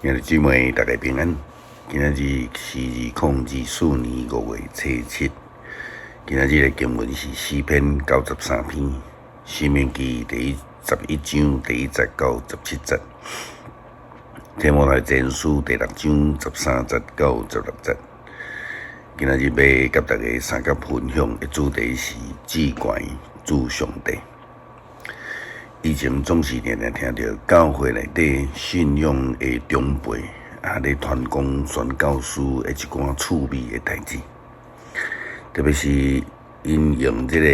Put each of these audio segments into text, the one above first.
兄弟姊妹，大家平安。今仔日是2024年5月初7。今仔日的經文是詩篇93篇，申命記第11章第1節到17節，提摩太前書第6章13節到16節。今仔日欲佮大家相佮分享的主題是至懸主上帝。以前總是定定聽著教會內底信仰的長輩啊，咧傳講宣教師的一寡趣味的代誌，特別是𪜶用這個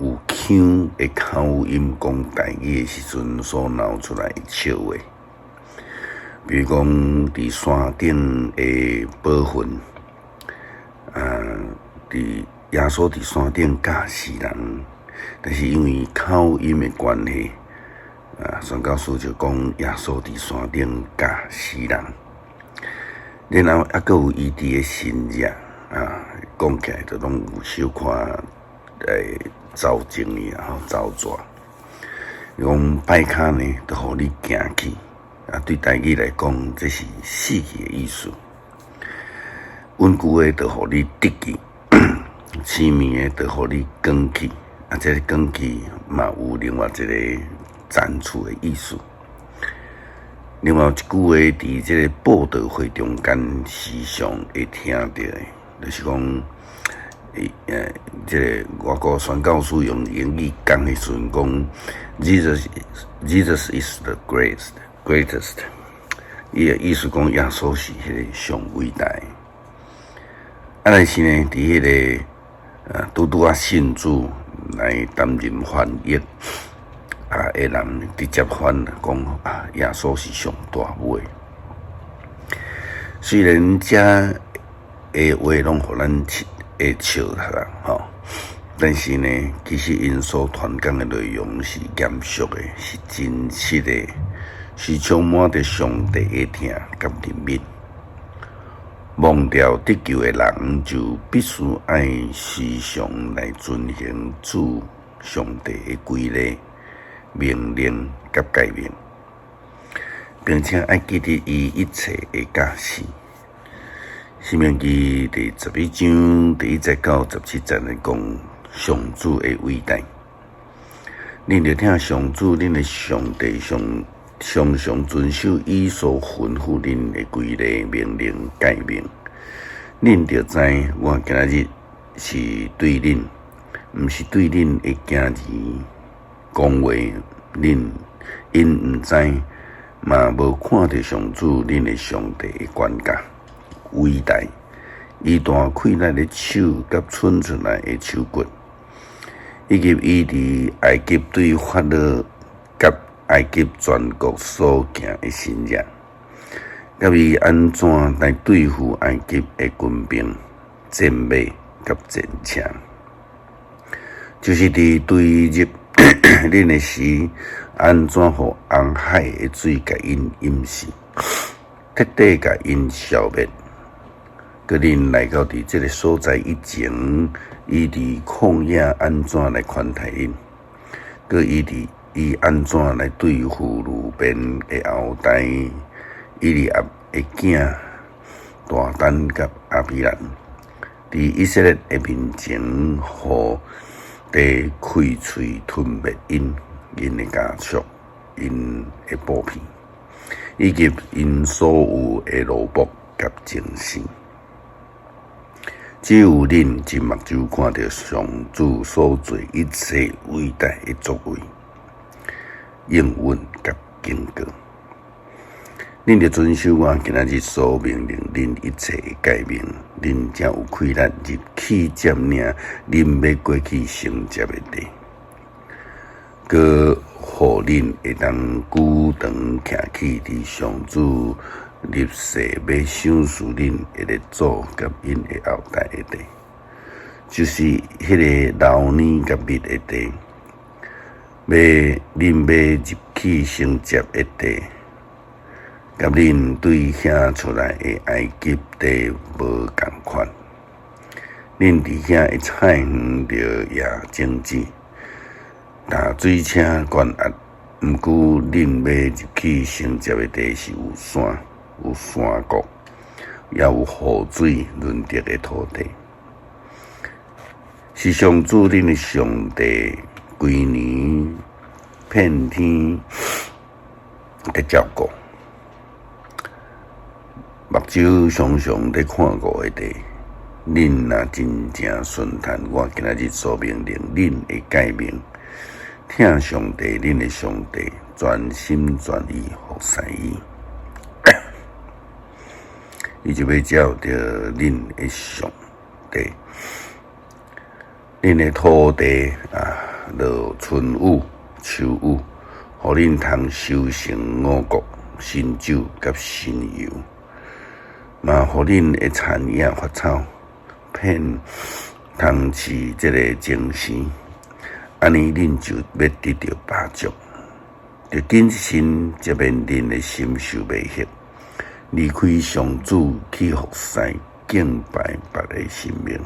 有腔的口音講台語的時陣所鬧出來的笑話，比如講佇山頂的寶訓，佇耶穌佇山頂教死人。但是因為口音的關係，宣教師就講耶穌佇山頂教死人，然後猶閣有伊佇个神跡啊，講起來就攏有小可走精去吼，走蛇。伊講拜跤呢，就予你行去，對台語來講，這是死去的意思。穩固的就予你得去，生命的就予你光去。這個光去嘛有另外一個斬除的意思。另外有一句話，佇這個佈道會中間時常會聽著的，就是講，這個外國宣教師用英語講的時陣講，Jesus is the greatest，伊的意思講耶穌是彼個上偉大的。但是呢，佇彼個拄拄仔信主來擔任翻譯的人直接翻講耶穌是上大尾。雖然這的話攏予咱會笑啦吼，但是呢，其實𪜶所傳講的內容是嚴肅的，是真實的，是充滿著上帝的疼佮憐憫。蒙召得救的人，就必須愛時常來遵行主上帝的規例、命令佮誡命，並且愛記得伊一切的教示。申命記第11章第1節到17節來講上主的偉大。恁著疼上主，恁的上帝上常常遵守伊所吩咐恁的規例、命令、誡命。恁著知，我今仔日是對恁，毋是對恁的囝兒講話。恁𪜶毋知，嘛無看著上主恁的上帝的權柄偉大，伊大氣力的手佮伸出來的手骨，以及伊佇埃及對法老佮埃及全國所行的神跡，佮伊按怎來對付埃及的軍兵、戰馬佮戰車，就是佇追入恁的時，按怎予紅海的水共𪜶淹死，徹底共𪜶消滅。閣恁來到佇這个所在以前，伊佇曠野按怎來寬待恁？閣伊佇伊按怎來對付流便的後代、以利押的囝大丹佮亞比蘭，佇以色列的面前，予地開喙吞滅𪜶、𪜶的家畜、𪜶的布匹，以及𪜶所有的奴僕佮精牲。只有恁真目睭看著上主所做一切偉大的作為、應允佮警告。恁著遵守我今仔日所命令恁一切的誡命，恁才有氣力入去佔領恁欲過去承接的地，閣予恁會當久長徛起佇上主立誓欲賞賜恁的列祖佮𪜶的後代的地，就是彼个流奶佮蜜的地，欲恁欲入去承接的地，佮恁對遐出來的埃及地無仝款。恁佇遐的菜園著也種植，踏水車灌壓毋過，恁欲入去承接的地是有山、有山谷，也有雨水潤澤的土地，是上主恁的上帝規年遍天佇照顧，目睭常常佇看顧的地。恁若真正順趁我今仔日所命令恁的誡命，疼上帝恁的上帝，全心全意服侍伊，伊就欲照著恁的上帝，恁的土地啊，落春雨、秋雨，予恁通收成五穀、新酒佮新油，嘛予恁的田野發草，遍通飼這个精牲，按呢恁就欲得著飽足。著謹慎才免恁的心受迷惑，離開上主去服侍敬拜別个神明，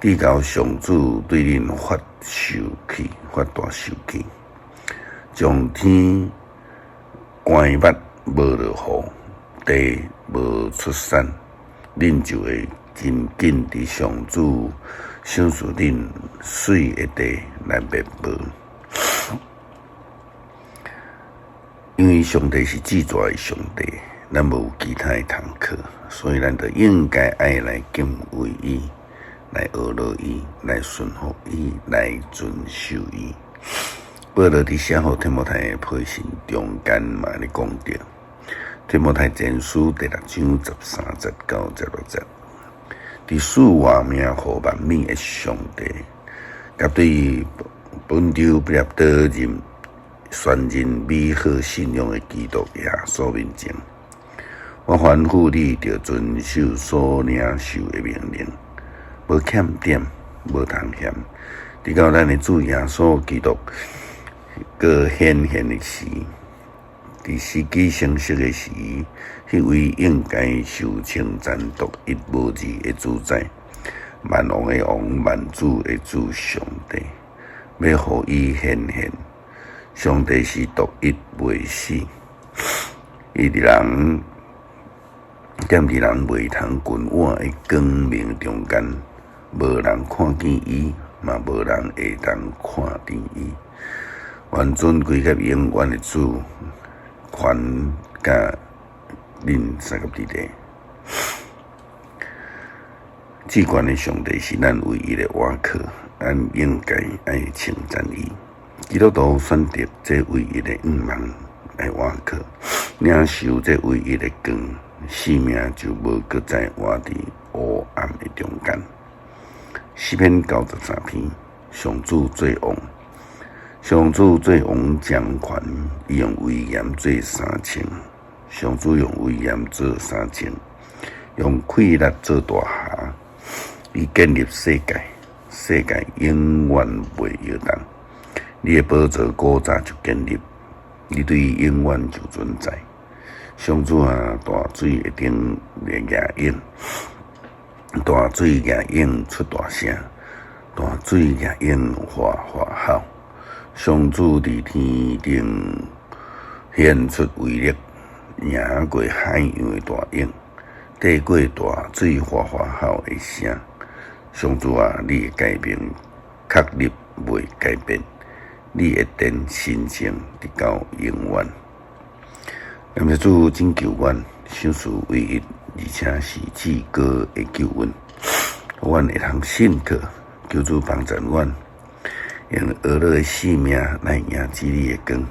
直到上主對恁發受氣、發大受氣，將天關密無落雨，地無出產，恁就會真緊佇上主賞賜恁媠的地來滅無。因為上帝是至大的上帝，咱無其他的通靠，所以咱就應該愛來敬畏伊，來學樂伊，來順服伊，來遵守伊。保羅佇寫予提摩太的批信中間嘛咧講著，提摩太前書第六章13節到16節，佇賜活命予萬物的上帝，佮對本丟彼拉多任宣認美好信仰的基督耶穌面前，我吩咐你著遵守所領受的命令，無欠點，無通嫌，直到咱的主耶穌基督閣顯現的時，佇時機成熟的時，彼位應該受稱讚、獨一無二的主宰，萬王的王、萬主的主上帝，欲予伊顯現。上帝是獨一袂死，伊佇人踮佇人袂通近倚的光明中間，無人看見伊，嘛無人會當看見伊。願尊貴佮永遠的主，權佮恁相佮佇咧。至懸的上帝是咱唯一的倚靠，咱應該愛稱讚伊。基督徒選擇這唯一的向望來倚靠，領受這唯一的光，性命就無閣再活佇黑暗的中間。詩篇93篇，上主做王，上主做王掌權，伊用威嚴做衫穿，上主用威嚴做衫穿，用氣力做大箬，伊建立世界，世界永遠袂搖動。你的寶座古早就建立，你對伊永遠就存在。上主啊，大水的頂掠湧，大水掠湧出大聲，大水掠湧嘩嘩吼。上主佇天頂顯出威力，贏過海洋的大湧，綴過大水嘩嘩吼的聲。上主啊，你的誡命確立袂改變。你的殿神聖直到永遠。感謝主拯救阮，賞賜唯一而且是至高的救恩，予阮會通信靠，求主幫助阮，用呵咾的性命來迎接你的光，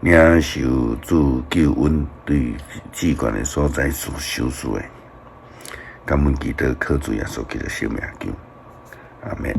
領受主救恩對至懸的所在所賞賜的。感恩基督靠主耶穌基督聖名求，阿們。